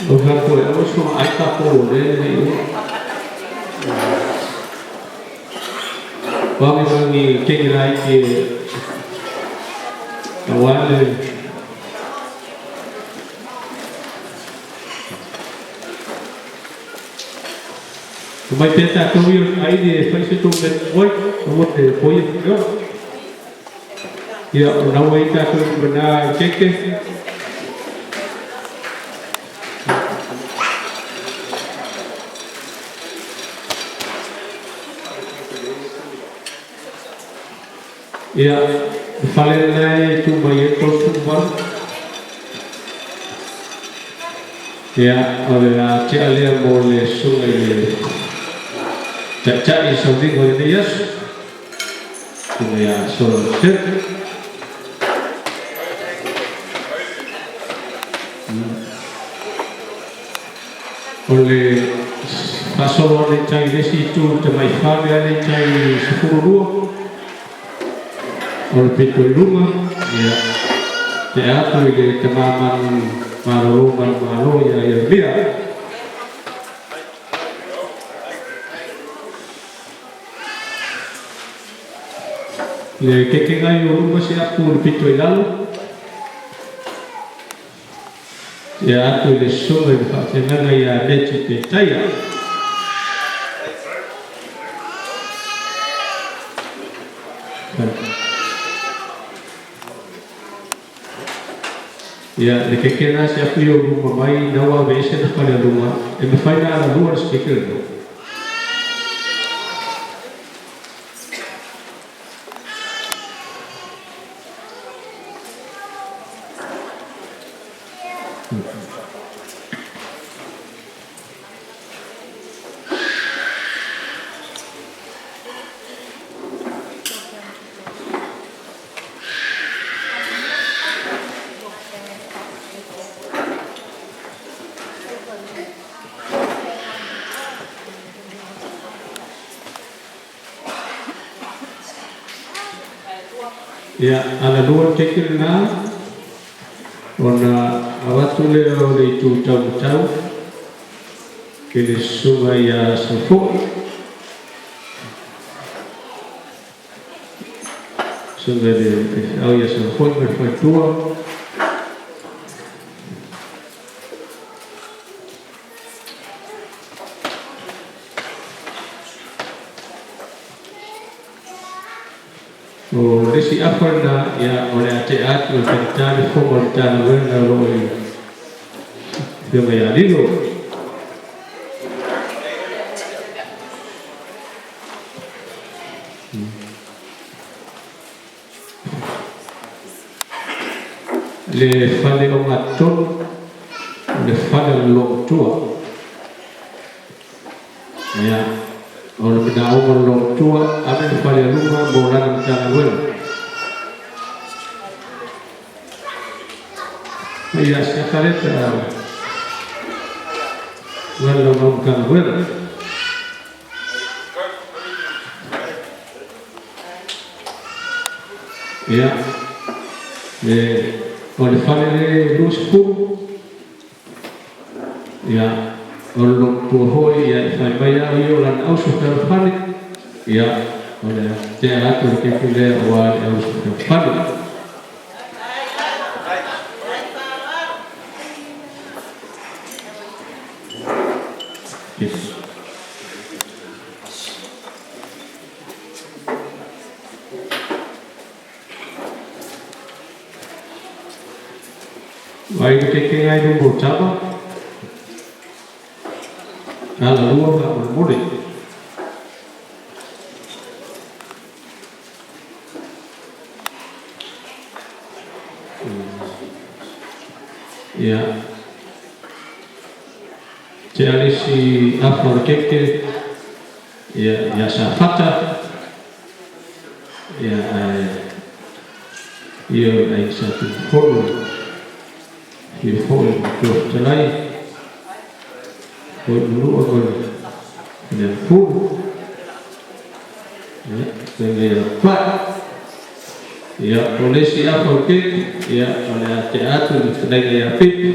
O faatoa e aua soga ai tatou o lea e le i uma. O agi ma ni keke laiti e aua le Omai pea tatou ia o le aili e fai se tou mea tuai, aua te poia faleola. Ia, o na ua i tatou i mana i keke. Ia, le fale lena e tu mai ai 38. Ia, o le a tea lea mo le susuga i le Taitai i sauniga o lenei aso, susuga ia Solomon Seve. O le faasolo ane i tai i le isi itu i le tamai fale ane i tai 12, o le pito i luga, ia, tea atu i le tama manulolo manumalo ia Ieremia. Le kekega i o luma se apu i le pito i lalo. Tea atu i le susuga i le faafeagaiga ia Neti Tetaia. Ia, le kekena se apu i ou luma mai na ua aveese le fale a luma, e mafai na alalua le speaker lena. Ia, alalua le keke lena, ona avatu lea o le itu taumatau i le susuga ia Safo'i. Susuga i le faifeau ia Safo'i ma le faletua. O le isi afa lena, ia, o le a tea atu e faigata le fofoga o le Matagaluega o lo o i Afioga ia Lilo. Le fale ogatotonu, o le fale o le loomatua. Ia, o le manaoga o le loomatua, ave le fale a luma mo lana Matagaluega. Ia, se afa lea pe a ua lau Matagaluega. Ia, e, o le fale le 20, ia, o le loomatua foi, ia, e fai mai au ia o lana auso fealofani, ia, o le tea atu le keiki lea aua le auso fealofani. Yes. Vai le keke ai lumba o tama. Ala lua faamolemole. Ia. Tea le isi afa o le keke, ia, ia Safata, ia, ae, ia o le aiga Sa Tunumafono, ia foi le Matua Fetalai, foi Manua ma le Falealapulu, ia, le Pai. Ia, o le isi afa o le keke, ia, o le a tea atu i le fetalaiga ia Pipi.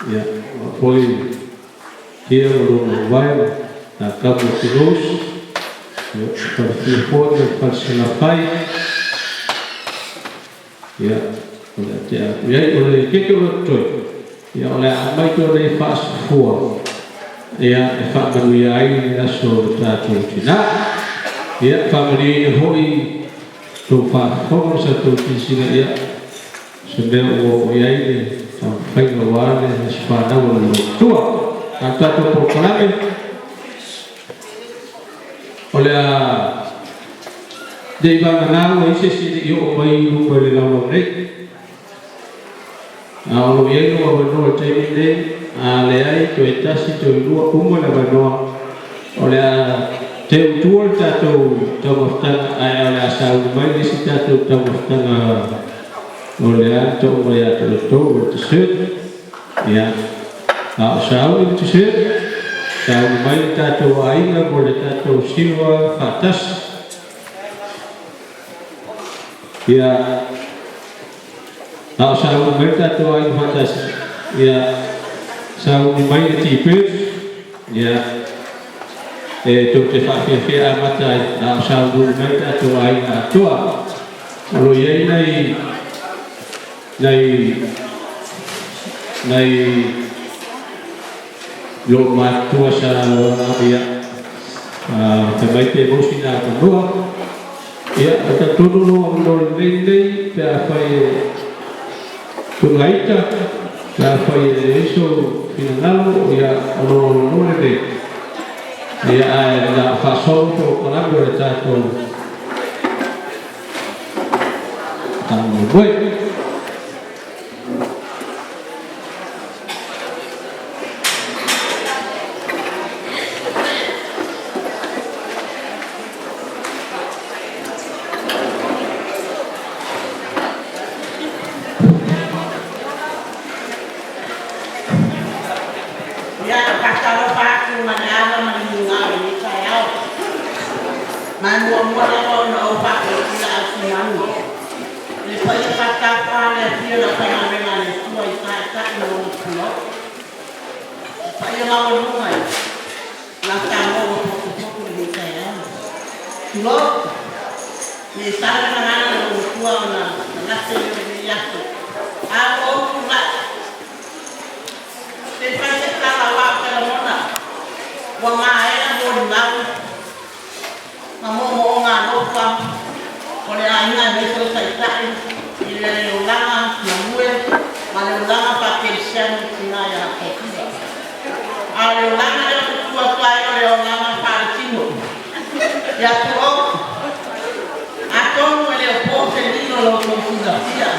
Ia, foi ia o lona uae na kamu te rose. Ia, falefia foi ma falesalafai. Ia, o le ate atu iai o le keke o le toe. Ia, o le a mai tō nei faasafua. Ia, e faamanuia ai le aso o le tatou tinā. Ia, faamanuiaina foi tou faafofoga ma sa tou silasila, ia, se mea ua oo i ai le taumafaiga aua le aso fanau o le Atua. A o tatou polokalame, o le a le i vagana ua i se isi e le i oo mai i luma i le laulau nei. A o lo o i ai lou avanoa i le taimi lenei, a leai toe tasi toe lua uma le avanoa, o le a teu i tua le tatou taumafataga ae o le a sauni mai le isi tatou taumafataga o le a tau mai ia te outou o le dessert. Ia, a o sauni le dessert, sauni mai le tatou aiga mo le tatou siva faatasi. Ia, a o sauni mai le tatou aiga faatasi, ia, sauni mai le T-Birds, ia, e tou te faafiafia amata ai, a o sauniuni mai le tatou aiga atoa. O lo o i ai nai loomatutua sa ia fai mai pe maua sina avanoa. Ia, o talitonu lou avanoa lelei lenei pe afai e tugaita, pe afai e i ai sou finagalo, ia, o lou avanoa lenei. Ia, ae na o faasolo polokalame o le tatou faamoemoe. Ia, faatalofa atu ma le ava ma le migao i lenei taeao. Ma e muamua lava ona ou faatalofa au finau. Le paia faatapa le afio o le aufaigaluega a le Atua i Taitai ma lona tulou. Le paia maualuga i la Samoa ua potopoto i lenei taeao. Tulou, ne i sala le gagana na lou matua ona gagate lea o lenei aso. A ua ou tulai, se i fai se tala aua ou te lagona ua maea molimau ma moomooga alofa o le aiga aemaise o taitai i le olaga galue ma le olaga faakerisiano i tina ia Tausiva. A o le olaga lea ou te tu atu ai o le olaga faaletino. Ia tulou, atonu e le o po se lilo lo outou silafia.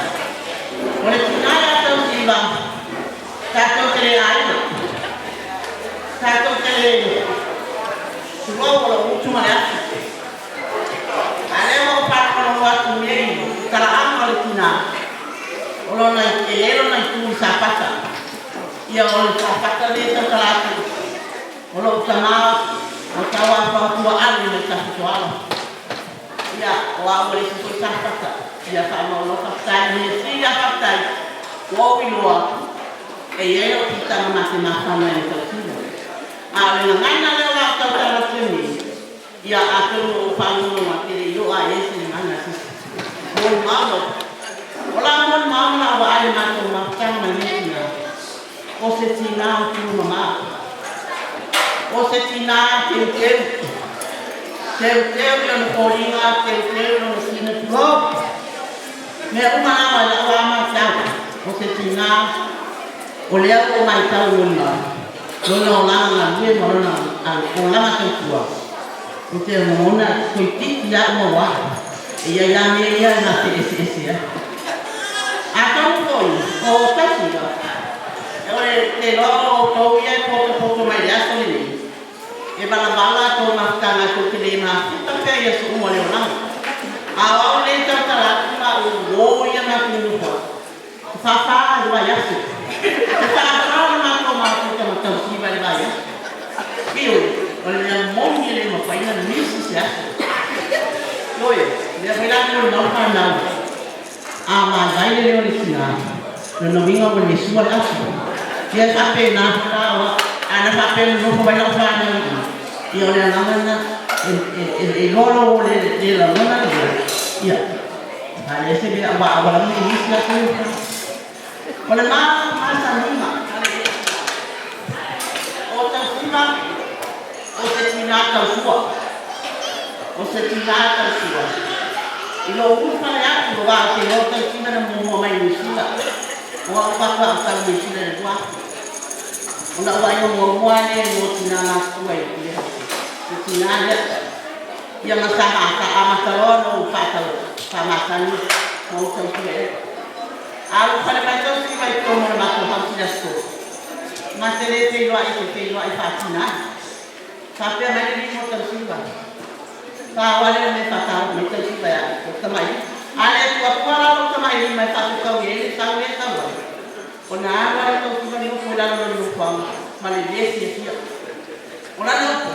O le tina ia Tausiva, tatou te le aiga, tatou te le tulou o lou utu ma le afi. A lea ua ou faalogologo atu nei i talaaga o le tina, o lona e i ai lona itu i Safata. Ia o le Safata lea e tautala atu, o lou tamā o tauafuafuaali mai Tafitoala. Ia, o au o le isi foi Safata. Ia faamaulo faafetai mea sili lava faafetai, ua ou iloa e i ai lau piitaga ma te mafana i le tausiga. A o le gagana lea o la ou tautala atu nei, ia atonu o ou faalogologo atu e le i oo lava i ai se gagana a se isi. Molimau, o la molimau na vaai le matou mafutaga ma lenei tina, o se tina tulumamā, o se tina teuteu, teuteu i lona foliga, teuteu i lona sina, tulou, mea uma lava i lau lava matau, o se tina o lea ua ou matau i lona lona olaga galue ma lona olaga tautua. Ou te lagona toeitiiti lava uma ua ae. E i ai lava mea ia na te eseese ai. Atonu foi o Tausiva, o le te iloa o outou ia e potopoto mai i le aso lenei, e valavala tou mafutaga tou te le mafuta pea i aso uma o le olaga. A o au lenei e tautala atu ma ou o ia matou nofo atu, e faafa i le vaiaso. E faafa le matou mafuta ma Tausiva i le vaiaso. Ioe, o le mea moni e le mafai ona misi se aso. Ioe, lea foi la molimau le fanau. A vaivai le leo o le tina, lona uiga ua le sua le aso. Ia e faapena foi la o au. A na faapea e nonofo mai lau fanau i i, ia o le agaga lena, e iloa lou le lagona le mea, ia, a leai se mea, aua a ua lagona e nisi atu O le masaniga o tausiga o se tinā tausua, o se tinā tausua. I lou ulufale atu, aua ou te iloa o tausiga na muamua mai Niu Sila, o au faatoa ou tau i Niu Sila i le 2000. O lau vaaiga muamua lava lea i tinā matutua i le hausi, le tinā lea. Ia ma sa amata loa ona ou faamasani ma ou tausia i ai. A ulufale mai tausiga i totonu o le matou hausi i le aso 3, ma te le feiloai e te feiloai faatinā. Faapea mai le lima o tausiga. Faoale le mea e faatalofa mai tausiga ia au, o tamailima. A le tuatua la lou tamailima e faafetaui ai le sau lea e sau ai, ona alu lava lea o tausiga nofo i lalo o lona nofoaga ma le le fiafia. O lana upu,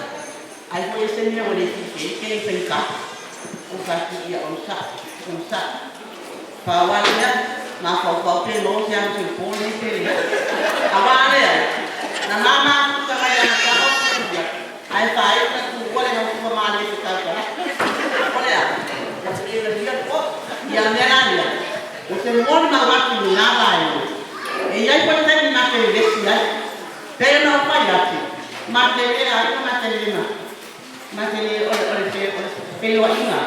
ai foi e se mea ua le fiafia ai pe faigata. Ou fai atu, ia onosai, onosai. Faoale lea, mafaufau pe maua se ago se po nei pe leai. Aua a leai, na mama mafuta mai le amataga o fiafia, ae faaiu ona tuua le hausi ua malie fetautaga. O le a? Ua tulilagia po. Ia mea la lea, o te molimau atu i lena vaega. E i ai foi le taimi ma te vevesi ai. Pe ona ou fai atu, ma te le aiga ma te le na. Ma te le o le feiloaiga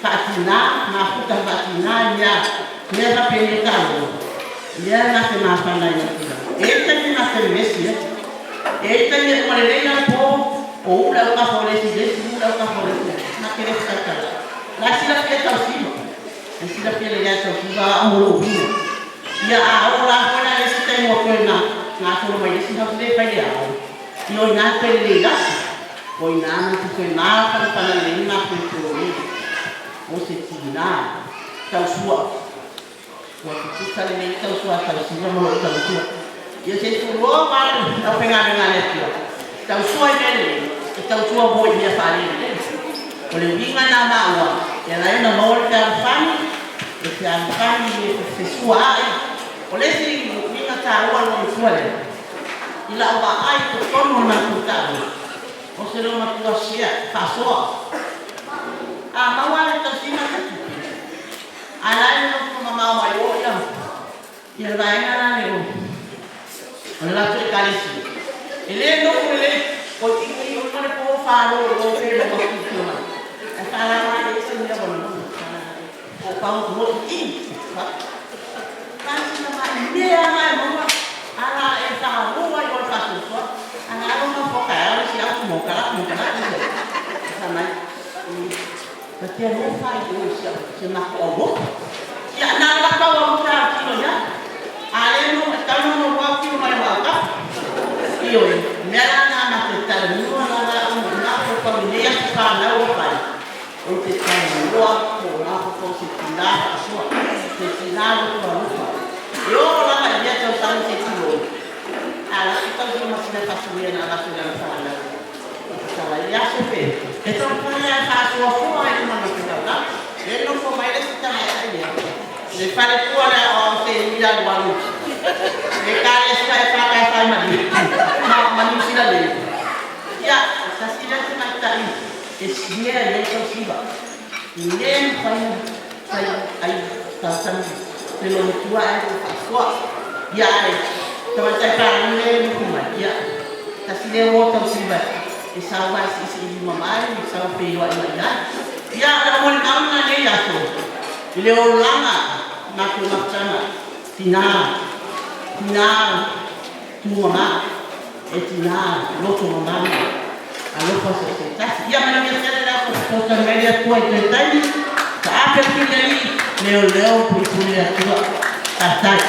faatinā, mafuta faatinā i mea mea faapenei taua. Lea na te mafana ai ma tulaga. E i ai taimi ma te vevesi ai. E i ai taimi e uma lelei la po, o ula au kafa o le isi le isi, ula au kafa o le isi, ma te le fetautala. La silafia tausiva. E silafia lelei a tausiva a o lou uiga. Ia a oo la foi la le isi taimi ua toe na gasolo mai le isi hausi le fai le ao, ia o ina toe lelei lasi. O ina ma te toe mafanafana lelei ma toe tō o se tinā tausua. Ua tutusa lenei tausua tausiva ma lou tausua. Ia se tuloa ma le aufaigaluega a le Atua. Tausua i mea lelei, e tautua foi i mea faalelelei. O le uiga lena maua, e ala ai ona maua le fealofani, le fealofani i le fesuaai. O le isi uiga taua o le loomatua lea, i lau vaai i totonu o le matou taaloga, o se loomatua share, faasoa. A maua le tausiga se tupe, ae la e nonofo mamao mai o ia ia le vaega la le o o le latou ekalesia. E le nofo lelei, o i i o le po fālōlō pe maua kuki mai. Ae faalala e se mea ua lagona. O pau mo i Pasina mai mea mai maua ala e whakarua i o le whasusoa. Ana alo ma foka e au si au mo kala mo kala. Sa mai. Ta te alofa i o si au se mako au o. Ia na la kau au ta tino ia. A le no e tau no wau tino mai wau ka. Io e mea la na ma te talanoa la la o na ko pa ni aso whanau o whai. O te talanoa ko na ko se tina asoa. Se tina lo ko alofa. E o lava i mea tausaga se tilo. A la ki tau sina fasuia na avasu i lana fanau. O tatala i le aso pe. E taumafai lava e faasoasoa ai luma na fetaulagi. Le nofo mai le isi tamaitai lea. Le faletua le aoao se ui alualu. Le kalesia e whakae mani. Ma manu sila le. Ia, tasi lea tamaitai e sia i ai tausiva. Le mafai fai ai tausami le loomatua ae loo faasoa. Ia ae tamaitai palagi le nofo mai. Ia, tasi lea uo tausiva e sau ai siisii lima mai, sau feiloai mai ai. Ia, o le molimau lena i lenei aso. I le olaga matou mafutaga, tinā, tinā tumama, e tinā loto mama alofa so o se tasi. Ia manuia tele le aso, fesoasoani mai le Atua i toe taimi, taape le pili alii, leoleo puipui le Atua. Faafetai.